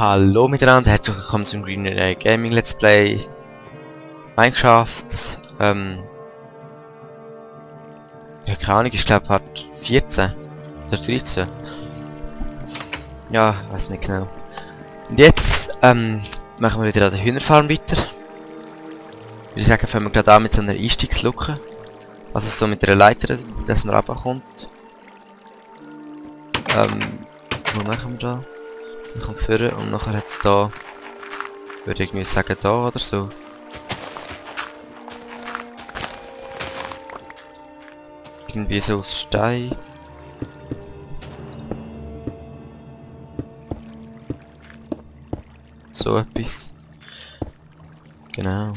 Hallo miteinander, herzlich willkommen zum Green Ray Gaming Let's Play Minecraft. Ja, keine Ahnung, ich glaube Part 14 oder 13. Ja, weiß nicht genau. Und jetzt machen wir wieder an der Hühnerfarm weiter. Ich würde sagen, fangen wir gerade an mit so einer Einstiegsluke. Also so mit einer Leiter, dass man runterkommt. Wo machen wir da? Ich komme führen und nachher hat es da, würde ich mir sagen, da oder so. Irgendwie so aus Stein. So etwas. Genau.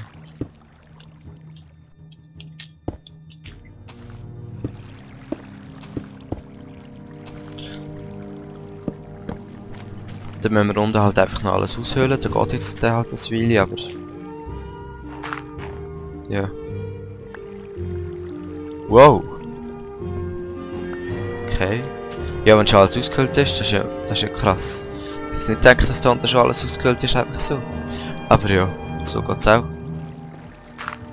Dann müssen wir unten halt einfach noch alles aushöhlen, da geht jetzt halt das Weile, aber... Ja. Wow! Okay. Ja, wenn schon alles ausgehöhlt ist, das ist ja krass. Ich hätte nicht gedacht, dass da unten schon alles ausgehöhlt ist, einfach so. Aber ja, so geht's auch.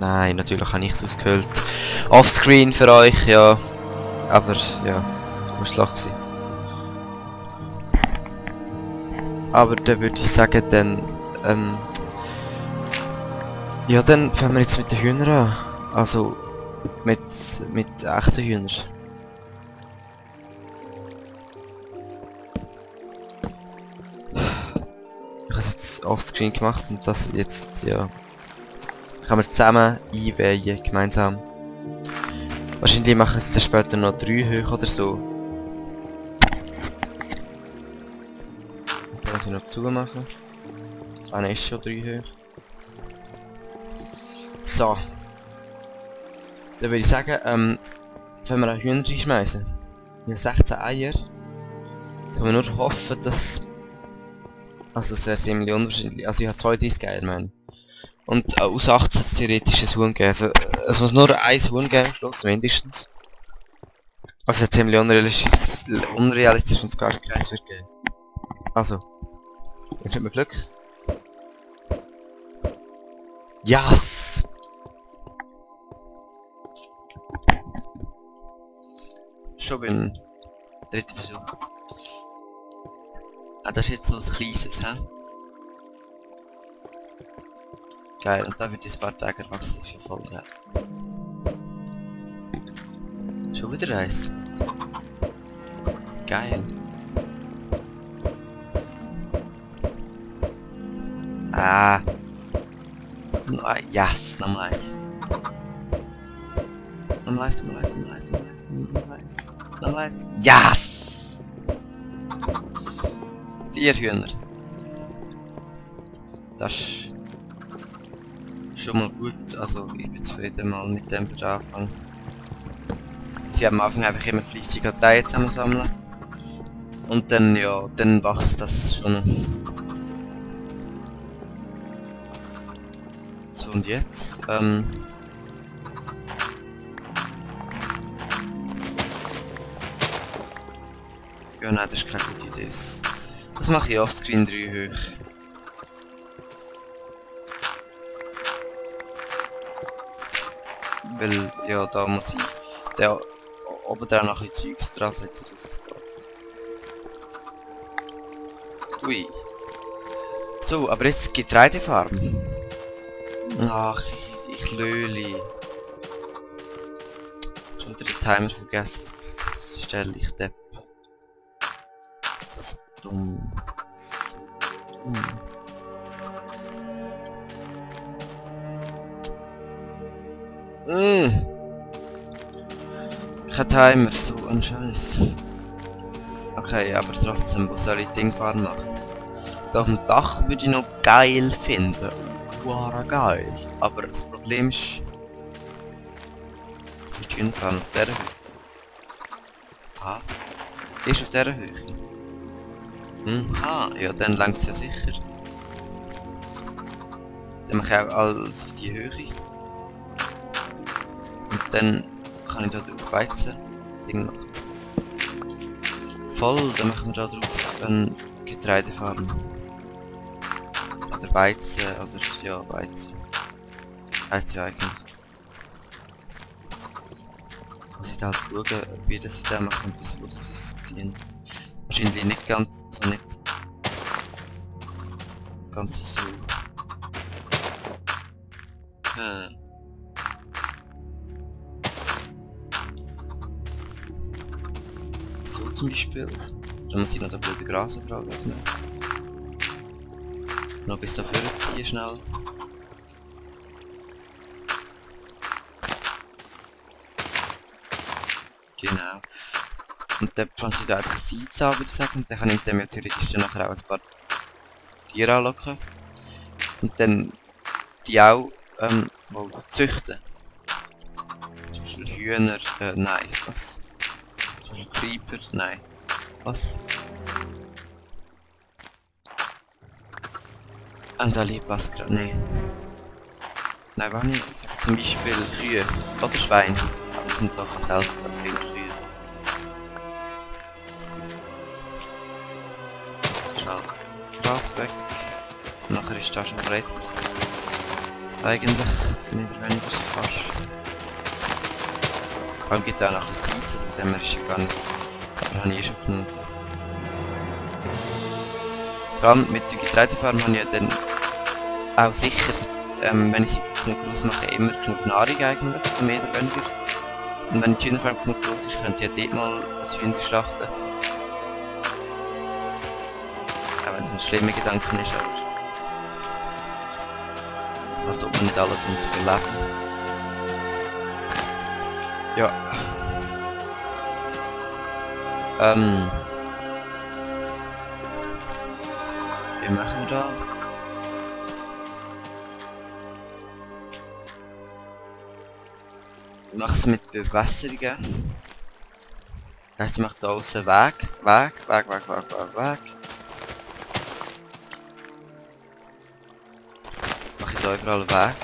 Nein, natürlich habe ich es ausgehöhlt. Offscreen für euch, ja. Aber ja, muss Schlag sein. Aber dann würde ich sagen, dann, ja, dann fangen wir jetzt mit den Hühnern an. Also, mit echten Hühnern. Ich habe es jetzt offscreen gemacht und das jetzt, ja, kann man es zusammen einweihen, gemeinsam. Wahrscheinlich machen es dann später noch 3 hoch oder so. Muss ich noch zumachen. Ah ne, ist schon 3 hoch. So. Dann würde ich sagen, wenn wir ein Hühner reinschmeißen. Wir haben 16 Eier. Dann können wir nur hoffen, dass... Also das wäre ziemlich unwahrscheinlich. Also ich habe 32 Eier, meine. Und aus 18 theoretisch ein Huhn geben. Also es muss nur ein Huhn geben am Schluss, mindestens. Also es ist ziemlich unrealistisch, wenn es gar keins wird geben. Also. Jetzt hat man Glück. Yes! Schon beim 3. Versuch. Ah, das ist jetzt so ein kleines, hä? Geil, und da wird jetzt ein paar Tage erwachsen, ist ja voll geil. Schon wieder eins. Geil. Ah. Yes, nochmal eins. Nochmal eins. Yes! 4 Hühner. Das ist schon mal gut, also ich bin zufrieden mal mit dem für den Anfang. Sie haben am Anfang einfach immer fleißig Dateien zusammensammeln. Und dann, ja, dann wächst das schon. So, und jetzt, ja, nein, das ist keine gute Idee. Das mache ich offscreen 3 hoch. Weil, ja, da muss ich der oben dran noch ein bisschen Zeugs dran setzen, dass es geht. Ui. So, aber jetzt Getreidefarm. Ach, ich löli. Schon wieder den Timer vergessen. Jetzt stelle ich Depp. Das ist dumm. So dumm. Kein Timer, so ein Scheiß. Okay, aber trotzdem, wo soll ich Dingfarm machen? Da auf dem Dach würde ich noch geil finden. Wow, geil. Aber das Problem ist die Hühnerfarm auf dieser Höhe. Ah, ist auf dieser Höhe. Ja, dann langt es ja sicher. Dann mache ich auch alles auf die Höhe. Und dann kann ich da drauf Weizen Ding machen. Voll, dann machen wir da drauf ein Getreidefarm. Oder Weizen, oder ja, Weizen. Heißt ja eigentlich. Muss ich halt schauen, wie das in dem macht und bis wo das ist ziehen. Wahrscheinlich nicht ganz, also nicht ganz so. So zum Beispiel. Dann muss ich noch den blöden Gras überall wegnehmen. Noch bis da vorne ziehen schnell. Genau. Und dann pflanze ich da einfach Seeds an, würde ich sagen. Und dann kann ich dem ja theoretisch dann nachher auch ein paar Tiere anlocken. Und dann die auch mal züchten. Zum Beispiel Hühner, nein, was? Zum Beispiel Creeper, nein. Was? Und da liegt was gerade, nein. Nein, war nicht. Ich sag zum Beispiel Kühe oder Schweine. Aber die sind doch selten, also eher Kühe. Jetzt schnell Gras weg. Und nachher ist das schon ready. Eigentlich sind wir weniger so fast. Vor allem gibt es auch noch ein bisschen Seeds, also dem ist ja gar nicht. Aber habe ich schon genug. Vor allem mit der Getreidefarm habe ich ja dann auch sicher, wenn ich sie genug groß mache, immer genug Nahrung eigentlich, so mehr oder weniger. Und wenn die Hühnerfarm genug groß ist, könnt ihr ja dort mal ein Hühner schlachten. Auch wenn es ein schlimmer Gedanke ist, aber da tut man nicht alles ins Überleben. Ja. Wie machen wir da? Ich mache es mit Bewässerungen. Das heisst, ich mache da außen Weg. Jetzt mache ich da überall Weg.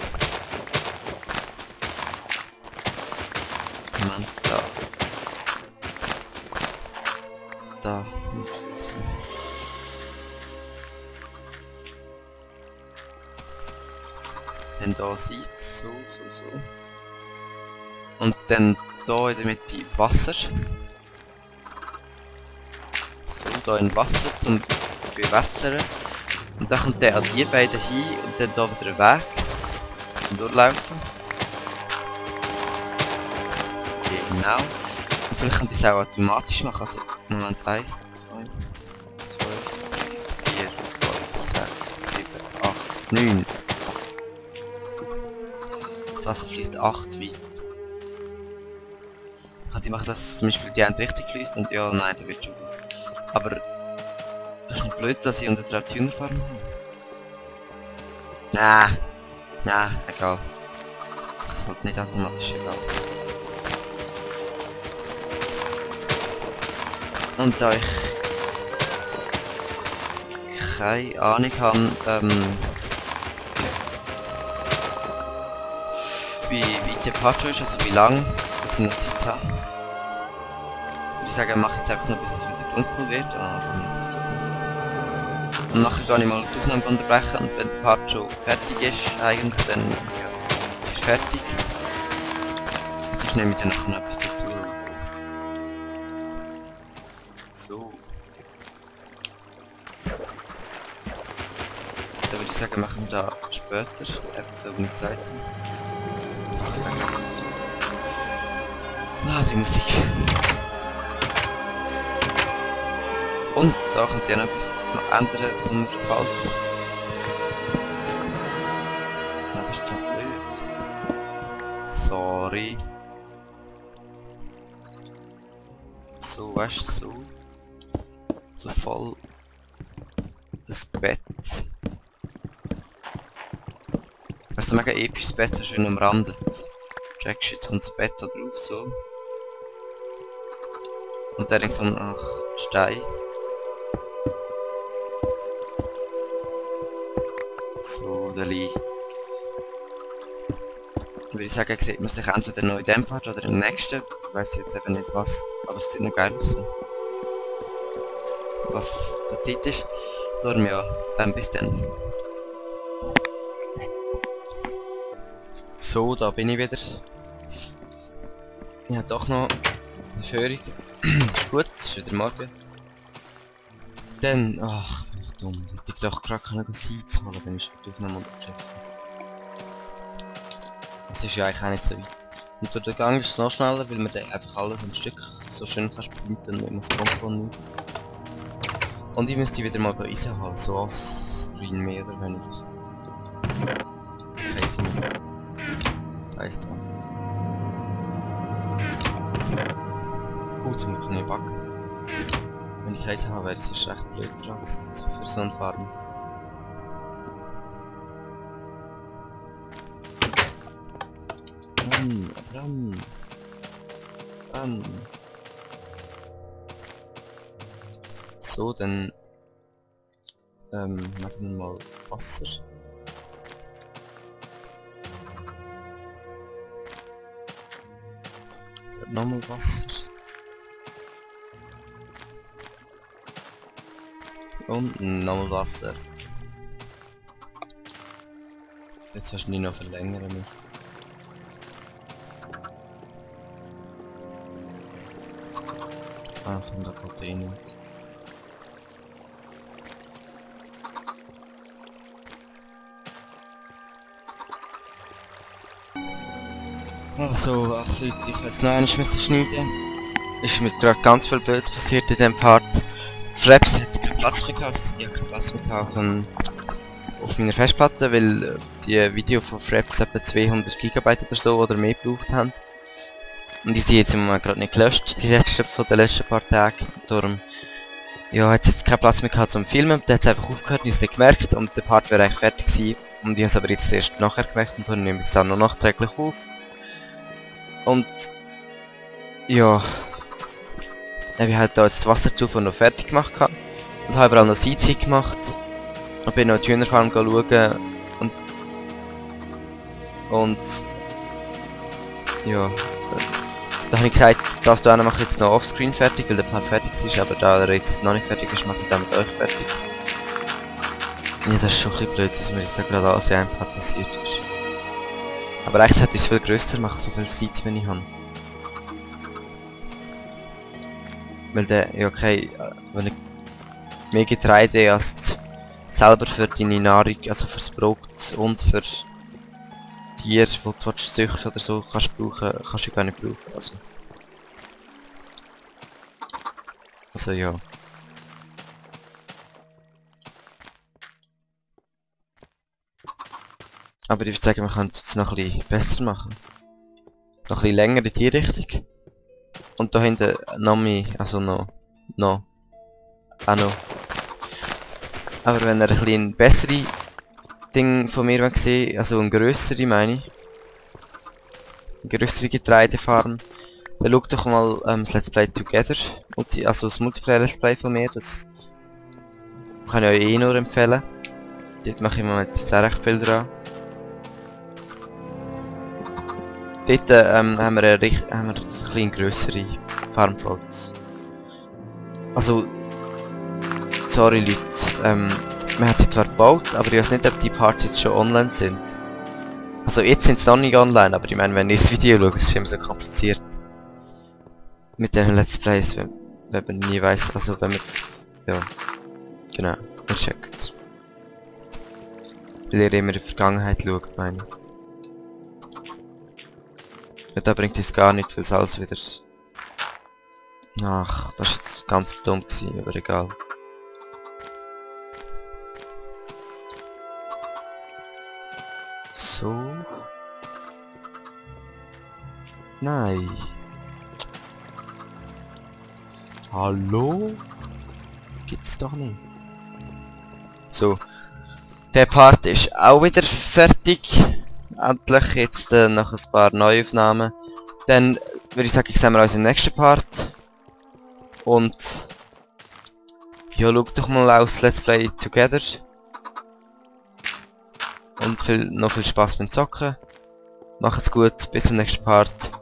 Moment, da. Da muss es. Dann da sieht es so. Und dann da in der Mitte Wasser. So, da in Wasser zum Bewässern. Und dann kommt der an die beiden hin und dann da wieder ein Weg zum Durchlaufen. Genau. Und vielleicht kann ich es auch automatisch machen. Also, Moment, 1, 2, 3, 4, 5, 6, 7, 8, 9. Das Wasser fließt 8 weit. Ich mache das zum Beispiel die eine richtig fließt und ja, nein, da wird schon gut. Aber das ist nicht blöd, dass ich unter der Hühnerfarm habe. Nein, egal. Das ist halt nicht automatisch egal. Und da ich keine Ahnung habe, wie weit der Part ist, also wie lange dass ich noch Zeit habe, würde ich sagen, mache ich jetzt einfach noch bis es wieder dunkel wird. Und nachher gehe ich mal die Aufnahme unterbrechen und wenn der Part schon fertig ist, eigentlich, dann ja, es ist fertig. Und sonst nehme ich dann nachher noch etwas dazu. So. Dann würde ich sagen, machen wir da später, einfach so wie ich gesagt habe. Einfach sagen wir dazu. Ah, die Musik. Und da kommt ja noch etwas noch ändern, was mir gefällt. Nein, das ist schon blöd. Sorry. So, weißt du, so. So voll. Das Bett. Weißt du, mega episches Bett, so schön umrandet. Checkst, jetzt kommt das Bett da drauf, so. Und dann so nach Stein. So, der Lee. Würde ich sagen, sieht man sich entweder noch in dem Part oder im nächsten. Ich weiss jetzt eben nicht was, aber es sieht noch geil aus. Was für Zeit ist. Darum ja, bis dann. So, da bin ich wieder. Ja, doch noch eine Führung. Ist gut, es ist wieder morgen. Dann, ach, bin ich dumm. Hätte ich doch gerade Seeds holen, dann ist die Aufnahme unterbrechen. Es ist ja eigentlich auch nicht so weit. Und durch den Gang ist es noch schneller, weil man dann einfach alles am Stück so schön kann sprinten und das Kompo nicht. Und ich müsste wieder mal Eisen haben, so offscreen mehr oder weniger. Kein Sinn mehr. Da ist da. Gut, zum Glück nicht backen. Wenn ich Eisen habe, wäre es recht blöd dran für so eine Farm. Ran. So, dann machen wir mal Wasser. Nochmal Wasser. Und nochmal Wasser. Jetzt hast du die noch verlängern müssen. Ah, komm, da kommt eh nicht. Also, ach Leute, ich jetzt noch einmal schneiden. Ist mir gerade ganz viel Böses passiert in diesem Part. Fraps hat keinen Platz mehr gehabt, also ich habe keinen Platz mehr gehabt auf meiner Festplatte, weil die Video von Fraps etwa 200 GB oder so oder mehr gebraucht haben. Und die sind jetzt im Moment gerade nicht gelöscht, die letzten paar Tage. Darum ja, hat es jetzt keinen Platz mehr gehabt zum Filmen. Der hat es einfach aufgehört und ich es nicht gemerkt und der Part wäre eigentlich fertig gewesen. Und ich habe es aber jetzt erst nachher gemerkt und darum nehme ich es dann noch nachträglich auf. Und ja, ich habe halt da jetzt das Wasserzufuhr noch fertig gemacht und habe auch noch Seeds gemacht. Und bin noch die Hühnerfarm schauen und ja, da habe ich gesagt, das hier mache ich jetzt noch offscreen fertig, weil der Part fertig ist, aber da er jetzt noch nicht fertig ist, mache ich dann mit euch fertig. Ja, das ist schon ein bisschen blöd, dass mir jetzt da gerade alles in einem Part passiert ist. Aber eigentlich hätte ich es viel grösser machen, so viel Seeds wie ich habe. Weil der, ja okay, wenn ich mehr Getreide als selber für deine Nahrung, also fürs Brot und für Tiere, die du züchten oder so kannst brauchen, kannst du gar nicht brauchen. Also ja. Aber ich würde sagen, wir können es noch ein bisschen besser machen. Noch ein bisschen länger in die Richtung. Und da hinten noch mehr, also noch. Auch noch. Aber wenn ihr ein bisschen bessere Ding von mir sehen, also eine grössere meine ich. Eine grössere Getreidefarm. Dann schaut doch mal das Let's Play Together. Also das Multiplayer Let's Play von mir, das kann ich euch eh nur empfehlen. Dort mache ich im Moment jetzt auch recht viel dran. Dort haben wir eine bisschen grössere Farm gebaut. Also, sorry Leute, man hat sie zwar gebaut, aber ich weiß nicht, ob die Parts jetzt schon online sind. Also jetzt sind sie noch nicht online, aber ich meine, wenn ihr das Video schaut, ist es immer so kompliziert. Mit den Let's Plays, wenn man nie weiß, also wenn man es, ja, genau, ihr checkt es. Weil ihr immer in die Vergangenheit schaut, meine ich. Ja, da bringt es gar nicht, weil es alles wieder... Ach, das ist jetzt ganz dumm gewesen, aber egal. So. Nein. Hallo? Gibt's doch nicht. So. Der Part ist auch wieder fertig. Endlich jetzt noch ein paar Neuaufnahmen. Dann würde ich sagen, sehen wir uns im nächsten Part. Und ja, schaut doch mal aus Let's Play Together. Und noch viel Spaß beim Zocken. Macht's gut, bis zum nächsten Part.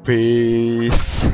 Peace.